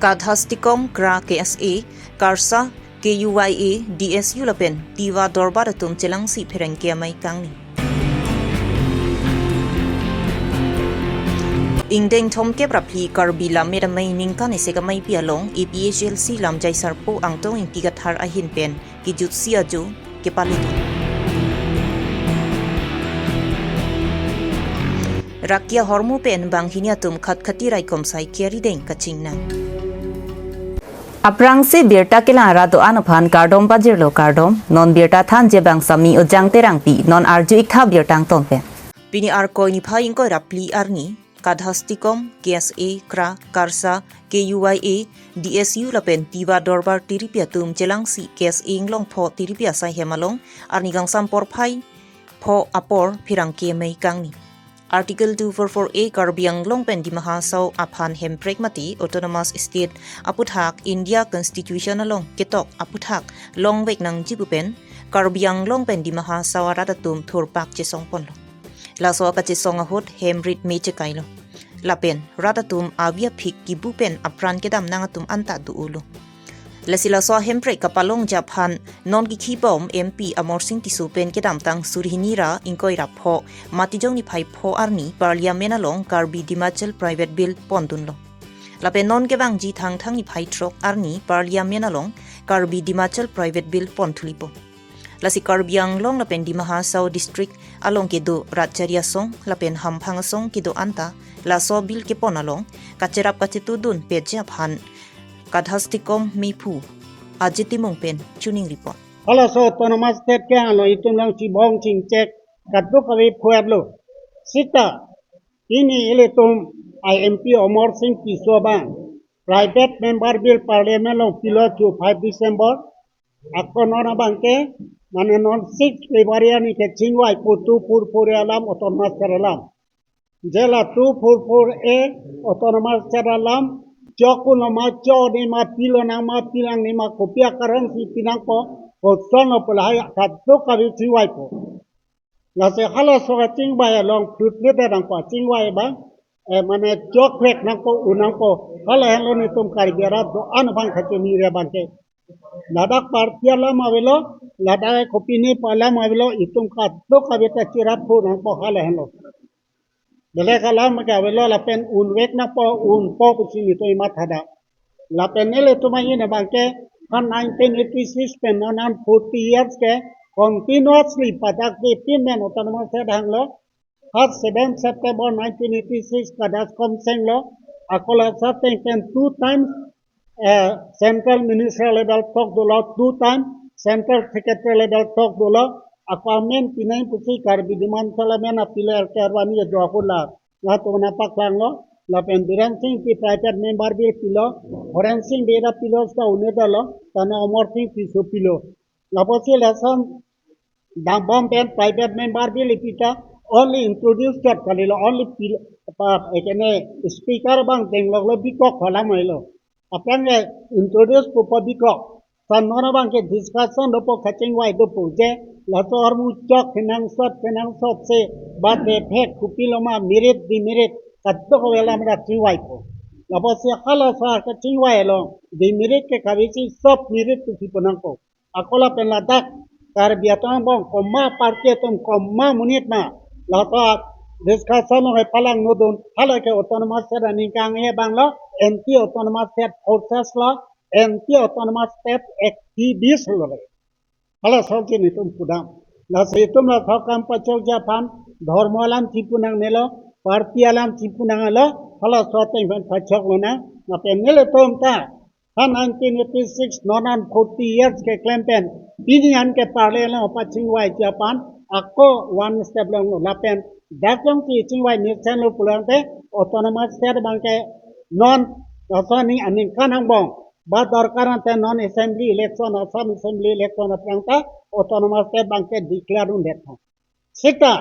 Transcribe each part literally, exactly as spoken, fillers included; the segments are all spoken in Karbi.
Kadhastikong, KRA, KSA, KARSA, KUYA, DSU lapen Tiwa Dorbar atum chelangsi pherangke amei kangni. Ingdeng thomkep ra phli Karbi Lammet Amei ningkan isi ameipi along APHLC lamjai sarpo Angtong Ingti Kathar ahin pen kejutsi ajo kepalidun. Rakia ahormu pen banghini atum khatkhati raikom sai kerideng kachingnang. Aphrangsi birta kelang arat do-an aphan kardom pajirlo kardom, non birta thanji abang Sami Ujang Terangpi, non arju-ik tha birta angton pen. Pini Arkoi niphai ingkoi ra phli arni, Kadhastikong, KSA, KRA, KARSA, KUYA, DSU lapen Tiwa Dorbar tiripi atum chelangsi KSA Inglong pho tiripi asai hem along arni kangsam porphai pho apor pherangke amei kangni. Article two four four A Karbi Anglong pen Dima Hasao aphan Hemprek mate Autonomous State aputhak India Constitution along ketok aputhak longvek nangji pu pen Karbi Anglong pen Dima Hasao arat atum thurpak chesong ponlo. Laso kachesong ahut hem rit me chekailo. Lapen rat atum avi aphik kibu pen apran kedam nang atum anta do-olo. Lasi laso Hemprek kapalongji aphan non kikhi bom MP Amarsing Tisso pen kedamtang suri hini ra ingkoi ra pho Matijong niphai pho arni Parliament along Karbi Dimachal Private Bill pondunlo. Lapen non kevangji Thangthang niphai throk arni Parliament along Karbi Dimachal Private Bill ponthulipo. Lasi Karbi Anglong lapen Dima Hasao District along kedo rat chari asong lapen hamphang asong kedo anta laso bill kepon along kacherap kachetudun petji aphan Kadhastikong mephu Ajit Timung pen choningri pon. Halaso Autonomous State ke along itum lang chibong chingchek kadokave phuarlo. Sita pini ilitum MP Amarsing Tisso abang Private Member Bill Parliament along pilo chu five December. Ako non abangke, mane non six February arni kechingvaipo two four four A alam Autonomous State alam. Je la two four four A Autonomous State alam, chok un lo ma, cho ne ma, pilo nang ma, pilang ne ma, kopi akaron si pinangpo, kosonlo pu lahai kadokave chingvaipo. Lasi halaso kachingvai along phutphut nangpo, chingvai abang, eh, mane chokvek nangpo, un nangpo, hala henlo netum Karbi arat do-an abang kachini re abangke. Ladak party alam avelo, ladak kopine pu alam avelo, itum kadokave ta cherap phu nangpo hala henlo. Belek alam ke avelo lapen unvek nangpo, unpo pusi netum imat hadak. Lapen nelitum ahin abangke, ha nineteen eighty-six pen non an forty years ke continuously padak de pin men Autonomous State hanglo, ha seven September nineteen eighty-six Kadhastikong senglo, ako la sa teng pen two times, eh, Central Minister level talk dolo, two time Central Secretary level talk dolo, ako amen pinang pusi Karbi Dimachal amen apilo L K Advani do ako la. Latum nangpaklanglo, lapen Biren Singh Engti Private Member Bill pilo, Horen Singh Bey ta pilo, seta un-e dolo, tane Amarsing Tisso pilo. Lapusi lason dambom pen Private Member Bill ipita only introduce chot kalilo, only pil-, apa, ekene speaker abang dengloklo bikok alam avelo. Aphrang ke introduce pupo bikok. San non abangke discussion dopo, kachingvai dopo je laso ahormu chok kenangsot kenangsotsi bade phek kopilo ma merit demerit kadokave alam rat chingvaipo. Lapusi halaso kachingvai along demerit ke kavisi sob merit pusi pu nangpo. Ako lapen ladak Karbi atum angbong komat party atum komat monit ma, laso discussion along palangnodun, hala ke Autonomous State aning kang-e abanglo anti Autonomous State forces lo, anti Autonomous State activist lo le. Halaso ke netum pudam. Lasi itum laso akam pachokji aphan dhormo alam chipu nangnelo, party alam chipu nanglo, halaso ateng pen pachoklo nang, lapen nelitum ta ha nineteen eighty-six non an forty years keklem pen pini an ke Parliament along pachingvaiji aphan ako one step longlo, lapen dak jongsi chingvai mesenlo pulote Autonomous State abangke non laso aning aningkan angbong ba dorkar ante non assembly election, Assam assembly election aphrang ta Autonomous State abangke declare undet tha. Seta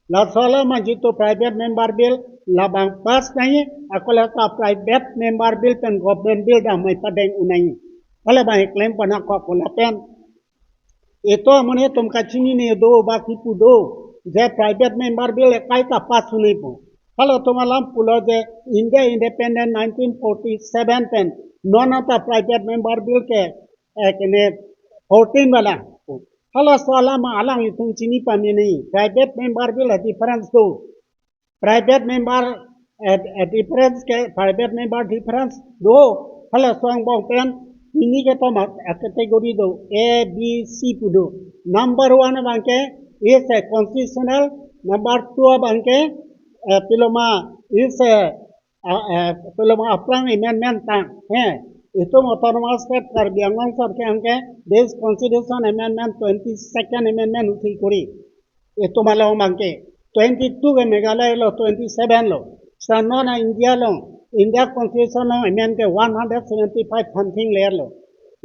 laso alam ajitu Private Member Bill labang pass nangji, ako la ta Private Member Bill pen Government Bill damai padeng un nangji. Hala abang klem pon ako lapen itum amonit atum kachinine do ba kipu do je Private Member Bill ekai ta pass un-epo. Halatum alam pulo je India independent nineteen forty-seven pen Non anta private member bill ke, eh, kene fourteen wala. Halaso alam alanglitum chini pamini. Private member bill a difference do. Private member, eh, eh, difference ke, private member difference do. Halaso angbong pen, ini ke tomat, eh, category do, A, B, C pu do. Number one abang ke, is a constitutional, number two abang ke, eh, piloma, is a, ah, eh, piloma aphrang amendment tang. He, itum Autonomous State Karbi Anglong sar ke ang ke, this Constitution Amendment, twenty-second Amendment uthi kori. Itum along abang ke twenty-two ke Meghalaya lo, twenty-seven lo. Sa non a India lo, India Constitution lo amend ke one hundred seventy-five something ler lo.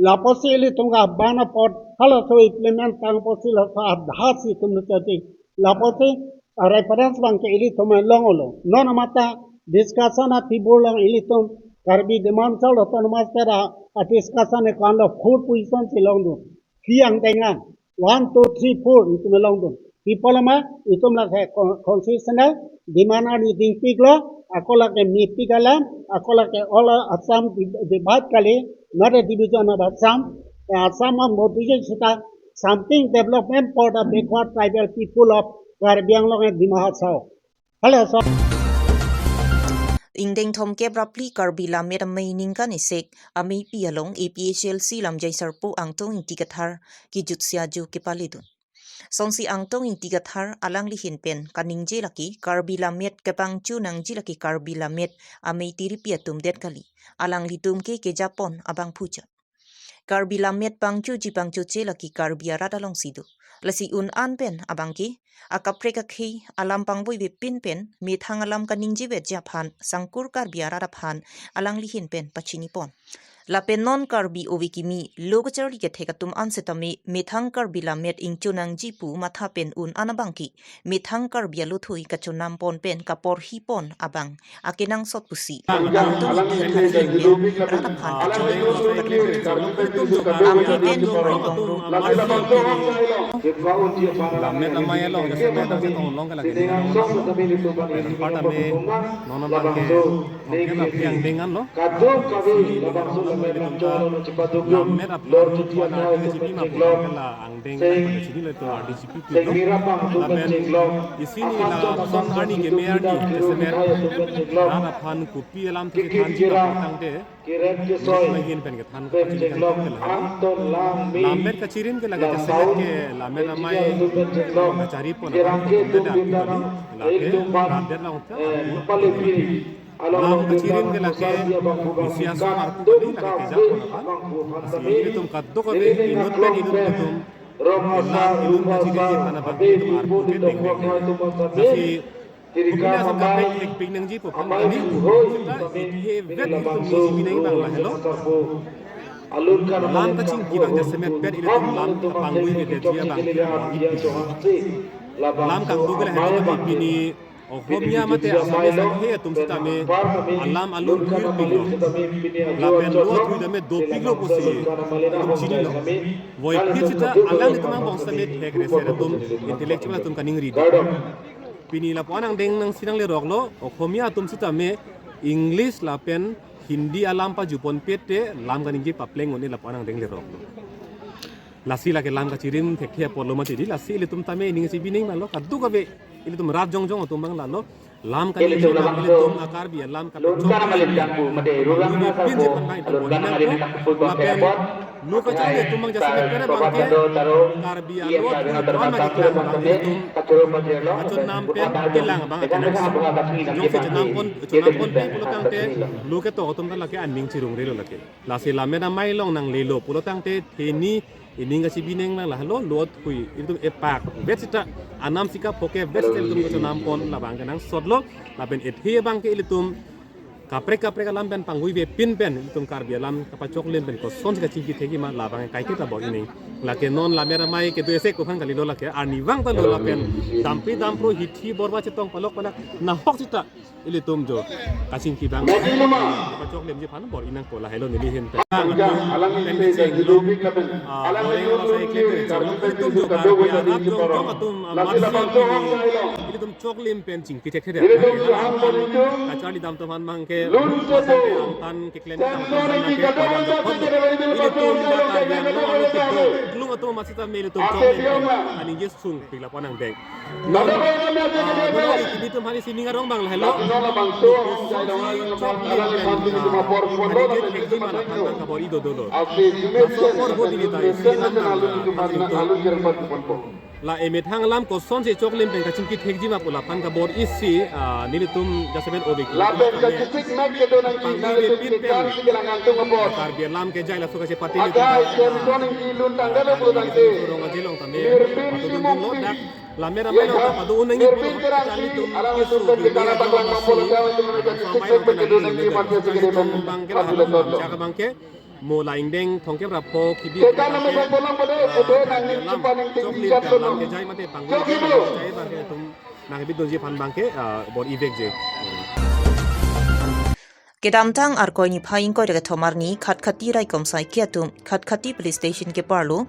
Lapusi ilitum ke abang apot halaso implement tang pusi laso adha si itum lo choti. Lapusi a reference abang ke ilitum along lo. Non amata discussion a table along ilitum Karbi demand sal Autonomous State a, a discussion e kan lo four position si longdun. Kiang dengan one, two, three, four itum longdun. People ama itum lake con-, constitutional demand arni dingpiklo, ako lake mepik alam, ako lake all Assam di-, divide kali, not a division of Assam. Eh, Assam a modification sita something development for the backward tribal people of Karbi Anglong and Dima Hasao. Hello, sir. Ingdeng thomkep ra phli Karbi Lammet Amei ningkan isi ameipi along A P H L C lamjai sarpo Angtong Ingti Kathar kejutsi ajo kepaledun. Sonsi Angtong Ingti Kathar alangli ahin pen kaningje lake Karbi Lammet kepangcho nangji lake Karbi Lammet amei tiripi atum det kali. Alanglitum ke kejapon abang puja. Karbi Lammet pangchoji pangchoche lake Karbi arat alongsi do. Lasi un-an pen abang ke akaprek akhei alam pangvoive pin pen methang alam kaningjeveji aphan Sangkur Karbi arat aphan alangli ahin pen pachinipon. Lapen non Karbi ove kimi lo kacharli kethek atum an setame methang Karbi Lammet ingcho nangji pu matha pen un-an abang ke methang Karbi alothui kachonampon pen kaporhipon abang akenangsot pusi Angtong Ingti Kathar ahin pen rat aphan kachiningri. Angtong Ingti Kathar Lammet Amei along jasemet atum along ke lake ning along. Lapen part ame non abang ke thomkep ra phli angdeng anlo. Lammet aphan pu an ardi chipi ma pu ke la angdeng, chini le to ardi chipi pilo. Lapen isi ni lason arni keme arni jasemet rat aphan kopi alam thanji ma pu tangte, non ahin pen kethan ko chini tangte la. Lammet kachirim ke lake jasemet ke Lammet Amei kacharipon abang ke tum det dak kali, lake rat det long ta. Lam kachirim ke lake isi ason arpu kali, lake kejapon abang. Lasi ilitum kadokave inut pen inut ilitum kelang ilum kachirim aphan abang ilitum arpu ke dengdeng. Lasi kopine ason kaprek thekpik nangji pu aphan kali, seta isi vet ilitum ningje binong abang lahelo. Lam kachingki abang jasemet pen ilitum lam kapangvoi ke ji abang ke isi. Lam kangduk ke lahelo, pini Ohomia mate Assamese akhei atum setame alam alum phirpiklo. Lapen lo athui tame dopiklo pusi itum chinilo. Voiphit seta alanglitum angbong setame thek reser atum, intellectual atum kaningri do. Pini lapu-an angdeng nangsi nangleroklo, Ohomia atum setame English lapen Hindi alam pajuponpet te lam kaningje papleng un-e lapu-an angdeng leroklo. Lasi lake lam kachirim thekthe apotlo mati di, lasi ilitum tame ining si binong malo, kadokave ilitum rat jongjong atum abang lalo, lam kaningje abang ilitum a-Karbi alam kapachok pen, pin je pen abang itum bor nangpo, lapen lo kacharli atum abang jasemet pen abang ke Karbi alo athui pu an ma keklang abang ilitum kachonam pen kelang abang akenangsot. Jongsi chonampon, chonamponpe pulo tangte lo ketok atum ta lake aning chirungrelo lake. Lasi Lammet Amei along nanglelo pulo tangte theni ining kachibi nang nang lahelo, lo athui ilitum epak vet seta, anam sika phoke vet seta ilitum kachonampon labang kenangsotlo. Lapen ethe abang ke ilitum kaprek kaprek alam pen pangvoi vepin pen ilitum Karbi alam kapachoklim pen kosonsi kachingki thekji ma labang kaike ta bor ining. Lake non lamera mai kedo ese ko aphan kalilo, lake arnivang ta lo lapen dampi dampro hithi borba chetong palok panak nahok sita ilitum jo kachingki abang pachoklemji aphan bor-i nangpo, lahelo neli ahin pen. Pen cheng lo, ah, goreng lo sai klemkle cheng lo, ilitum jo Karbi arat jongjong atum, ah, matsi ilitum choklim pen chingki thekthedet. Kacharli dam atum aphan abangke, angtan keklem dam atum aphan abangke, ilitum ta Karbi Anglong arlo kedo klung atum matsi ta me ilitum choklim pen aningje sungpik lapu nangdeng. Non, ah, non ilitum aphan isi ning arong abang lahelo. Kosonsi choklim pen, ah, aningje thekji ma aphan abang kabor-i dodolo. Laso apor ahut neli ta isi nang nang, ah, nangtum la emethang alam kosonsi choklim pen kachingki thekji ma pu laphan kabor-isi, ah, nelitum jasemet ove ki lapen kachechik mek kedo nangji pangni nangtum repin pen kekar si kelang angtung apor. Karbi alam kejai laso kachepate akai nelitum, ah, Samson ingki lun tangte le pu tangte. Rong aje along tame nirpin patudun simung dun lo si dak lamera mai along ta pado un nangji nirpin pulo, terang si nelitum alang keso tum pen kedo kedara nangji paklang apor apor si, lo, kami tum nang kachechik mek kedo nangji matsi kedo nangji abangke, phan lahelo pulo to. Chak abangke mo la ingdeng thomkep ra pho kibi kekan name thomkep ra pho nang pada, ah, ede nang Karbi alam chupang ning choklim pen alam kejai mate pangni choklim lo kejai abangke ilitum nangkebidunji aphan abangke, ah, bor-i vekji. Kedamtang Arkoi niphai ingkoi ra kethom arni Khatkhati raikom saike atum Khatkhati Police Station keparlo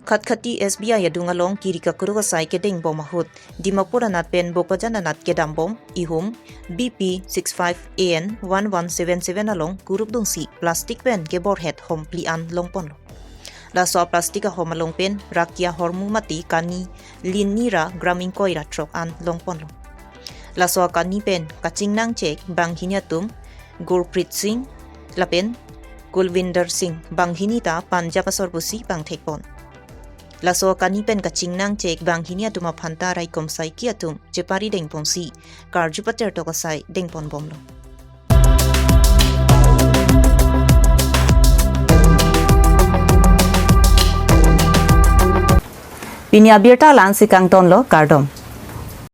Khatkhati S B I adung along kiri kakruk asai kedeng bom ahut Dimapur anat pen Bokajan anat kedam bom ihum B P six five A N one one seven seven along kuruk dungsi plastic pen keborhet hom phli an longponlo. Laso plastic ahom along pen rakia hormu mate kani lin ni ra gram ingkoi ra throk an longponlo. Laso kani pen kachingnangchek banghini atum Gurpreet Singh lapen Kulvinder Singh, banghini ta Punjab asor pusi pangthekpon. Laso kani pen kachingnangchek banghini atum aphan ta raikom saike atum chepari dengponsi karju pater tok asai dengpon bomlo. Pini abirta la-ansi kangtonlo, kardom.